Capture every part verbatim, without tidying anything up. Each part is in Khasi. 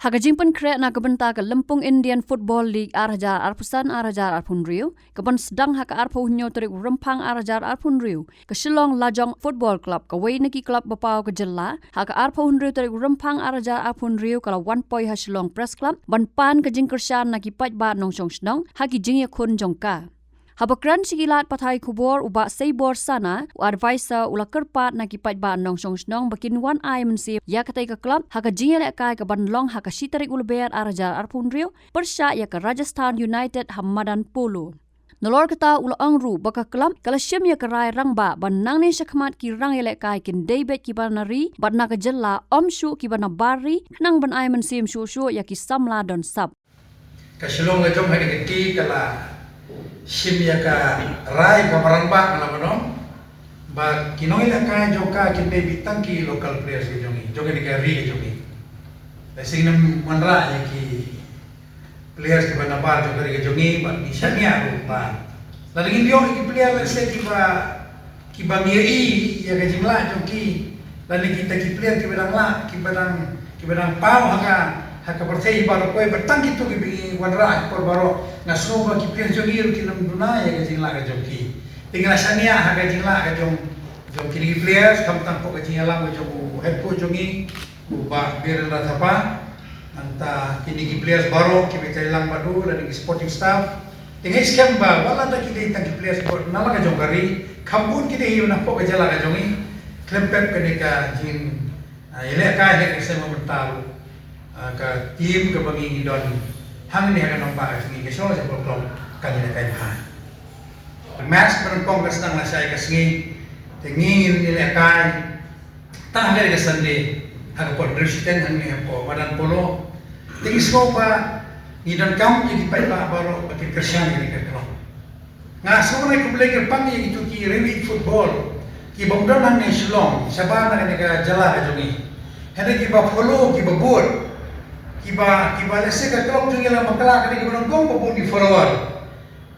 Ha ka jingpynkhreh na ka bynta ka Lympung Indian Football League ar hajar arphew san ar hajar arphew hynriew, ka ban sdang ha ka arphew hynñiew tarik u Rymphang ar hajar arphew hynriew, ka Shillong Lajong Football Club, kawei na ki club ba paw ka jylla, ha ka arphew hynriew tarik u Rymphang ar hajar arphew hynriew ka la wan poi ha Shillong Press Club ban pan ka jingkyrshan na ki paidbah nongshong shnong ha ki jingïakhun jong ka. Haba kren sha ki lad pathai khubor, u Bah Seibor Sana, u advisor, u la kyrpad na ki paidbah nongshong shnong ba kin wan ai mynsiem ïa katei ka club ha ka jingïalehkai ka ban long ha ka shi tarik u Lber ar hajar arphew hynriew, pyrshah ïa ka Rajasthan United ha madan polo. Nalor kata, u la ong ruh ba ka club ka la shim ïa ka rai rangbah ban nangne shakhmat ki rangïalehkai kin dei beit kiba na ri bad na ka jylla, ym shuh kiba na bar ri, khnang ban ai mynsiem shuh shuh ïa ki samla don sap. Ka Shillong Lajong ha kane ka kti ka la shim ïa ka rai kaba rangbah, ka la ong ba ki nongïalehkai jong ka kin dei beit tang ki local players ka jong ngi, jong kane ka ri ka jong ngi. Lehse shisien ngim wanrah ïa ki players kiba na bar jong ka ri ka jong ngi, bad ngi shaniah ruh ba lada ngin ïoh ïa ki player, lehse kiba, kiba ngi ïohi ïa ka jinglah jong ki, lane kita ki player kiba dang lah, kiba dang, kiba dang paw ha ka, ha ka pyrthei baroh kawei, bad tang kito kiba ngi wanrah ha ka por baroh, nga sngew ba ki player jong ngi ruh kin ym duna ïa ka jinglah ka jong ki. Te ngi la shaniah ha ka jinglah ka jong, jong kine ki players, khamtam hapoh ka jingïalam ka jong u head coach jong ngi, u Bah Birendra Thapa. Nangta kine ki players baroh kiba ïatrei lang bad u, lane ki supporting staff. Te nga ngeit skhem ba wat la da ki dei tang ki players baroh na la ka jong ka ri, kham bun ki dei hi na hapoh ka jylla ka jong ngi, khlem pep kane ka jing, ah, ïalehkai ha ka seng ba mynta ruh, ah, ka team kaba ngi ngi don hangne ha ka nongbah ka jong ngi, ka Shillong Football Club, kan ïalehkai bha. Match ba nyngkong ka sdang lashai ka sngi, te ngi ngin ïalehkai tang ha kane ka Sunday ha ka por hynriew shiteng hangne hapoh madan polo. Te ngi sngew ba ngi donkam ïa ki paidbah baroh ba kin kyrshan ïa kane ka club. Nga sngew ban ai khublei kyrpang ïa kito ki riew ïeit football kiba ym don hangne Shillong, shabar na kane ka jylla ka jong ngi. Hynrei kiba follow, kiba bud, kiba, kiba lehse ka club jong ngi la bakla, kane kiba nyngkong ba bun ki follower.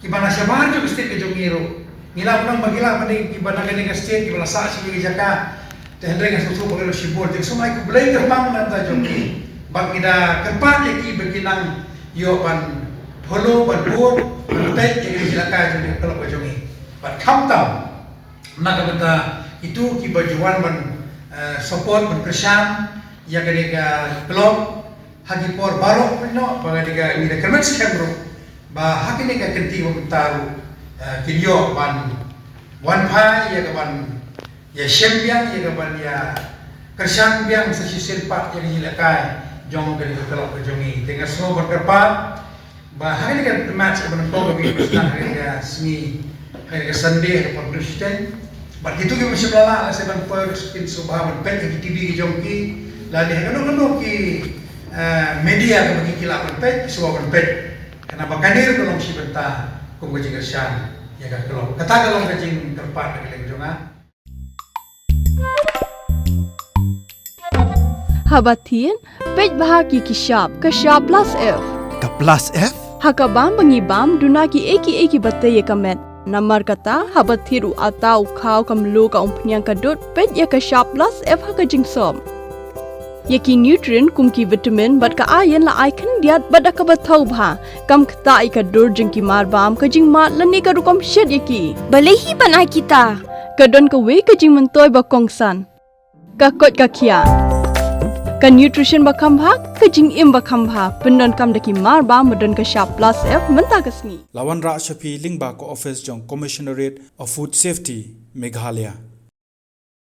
Kiba na shabar jong ka state ka jong ngi ruh. Ngi lah ban ong ba ki lah ban dei kiba na kane ka state kiba la sah sha kine ki jaka. Te hynrei nga sngewthuh ba ki la shibun. Te nga sngew ai khublei kyrpang na ka bynta jong ki. Bad ngi da kyrpad ïa ki ba kin nang ïoh ban follow, ban bud, ban peit ïa kine ki jaka jong ka club ka jong ngi. Bad khamtam na ka bynta kito kiba ju wan ban, eh, support, ban kyrshan ïa kane ka club ha ki por baroh pynnoh, ba ka dei ka, ngi da kyrmen skhem ruh ba ha kane ka kynti ba mynta ruh, eh, kin ïoh ban wan phai ïa ka ban ïashem biang, ïa ka ban ïakyrshan biang sa shisien pat ïa ka jingïalehkai jong kane ka club ka jong ngi. Te nga sngew ban kyrpad ba ha kane ka match kaba nyngkong kaba ngi sdang ha kane ka sngi, ha kane ka Sunday, ha ka por hynriew shiteng. Bad kito kiba shym la lah lehse ban poi, kin sngewbha ban peit ha ki T V ki jong ki, lane ha kano kano ki, eh, media kaba ki lah ban peit, ki sngewbha ban peit. Kane ba kane ruh ka long shi bynta kum ka jingkyrshan ïa ka club. Kata ka long ka jingkyrpad na ka liang jong nga. Haba thied, peit bha ki ki shap, ka shap plus F. Ka plus F? Ha ka bam ba ngi bam, duna kiei kiei kiba tei ïa ka met. Namar kata, haba thied u atta, u khaw, ka mluh, ka umphniang, ka dud, peit ïa ka shap plus F ha ka jingsop. Ïa ki nutrient kum ki vitamin bad ka iron la ai khyndiat bad da kaba thaw bha. Kam ktah ïa ka dur jong ki mar bam, ka jingmad lane ka rukom shet ïa ki. Balei hi ban ai kita? Ka don kawei ka jingmyntoi ba kongsan. Ka koit ka khiah. Ka nutrition ba kham bha, ka jingim ba kham bha. Pyndonkam da ki mar bam ba don ka shap plus F mynta ka sngi. La wanrah sha phi lyngba ka office jong Commissionerate of Food Safety, Meghalaya.